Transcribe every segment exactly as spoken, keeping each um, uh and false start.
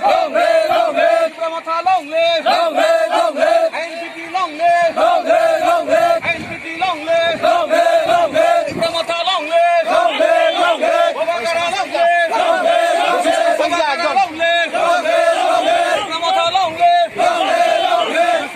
Long live, long live. Tipra Motha long live. Long live, long live. I N P T long live. Long live, long live. I N P T long live. Long live, long live. Tipra Motha long live. Long live, long live. Bobagara long live. Long live, long live. Bobagara long live. Long live, long live. Tipra Motha long live. Long live, long live.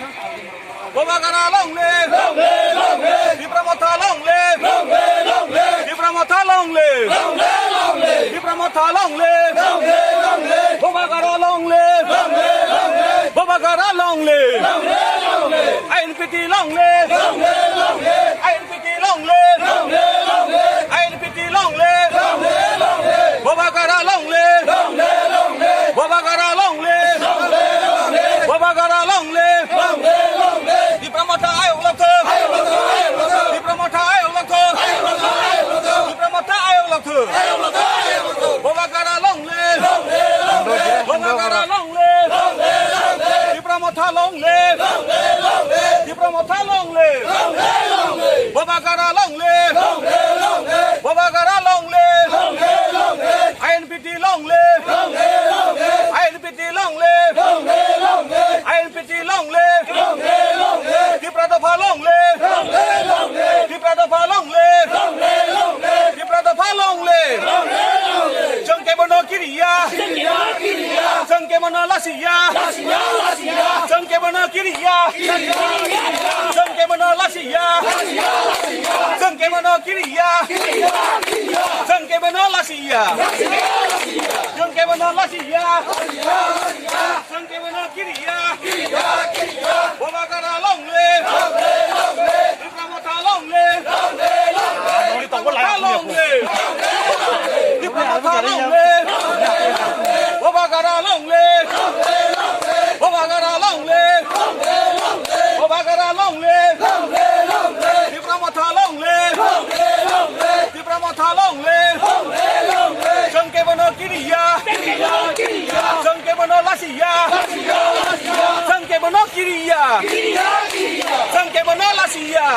Bobagara long live! Long live, long live! Tipra Motha long live! Long live, long live! Tipra Motha long live! Long live, long live! Tipra Motha long live! Long live, long live! Bobagara long live! Long live, long live! Bobagara long live! Long live, long live! I N P T long live! Long live, long live! I N P T long live! Long live, long live! I N P T long live! Long live, long live! Bobagara long live! Long live, long live! Bobagara long live! Long live, long live! Bobagara long live! Long live, long live! Tipra Motha ayok lokthok! Ayok lokthok, ayok lokthok! Tipra Motha ayok lokthok! Ayok lokthok, ayok lokthok! Tipra Motha ayok lokthok! Ayok lokthok, ayok lokthok! Bobagara long live! Long live, long live! Bobagara long live! Long live, long live! Tipra Motha long live! Long live, long live! Tipra Motha long live! Long live, long live! Bobagara long live! Long live, long live! Bobagara long live! Long live, long live! I N P T long live! Long live, long live! I N P T long live! Long live, long live! I N P T long live! Long live, long live! Tipra Dopha long live! Long live, long live! Tipra Dopha long live! Long live, long live! Tipra Dopha long live! Long live, long live! Chwng kebono kiriya! Kiriya, kiriya! Chwng kebono lasiya! Lasiya, lasiya! Chwng kebono kiriya! Kiriya, kiriya! Chwng kebono lasiya! Lasiya, lasiya! Chwng kebono kiriya! Kiriya, kiriya! Chwng kebono lasiya! Lasiya, lasiya! Chwng kebono lasiya! Lasiya, lasiya! Chwng kebono kiriya! Kiriya, kiriya! Bobagara long live! Long live, long live! Tipra Motha long live! Long live, long live! Tipra Motha long live! Tipra Motha long live! Bobagara long live! Bobagara long live! Bobagara long live! Tipra Motha long live! Tipra Motha long live! Chwng kebono kiriya! Chwng kebono lasiya! Chwng kebono kiriya! Chwng kebono lasiya!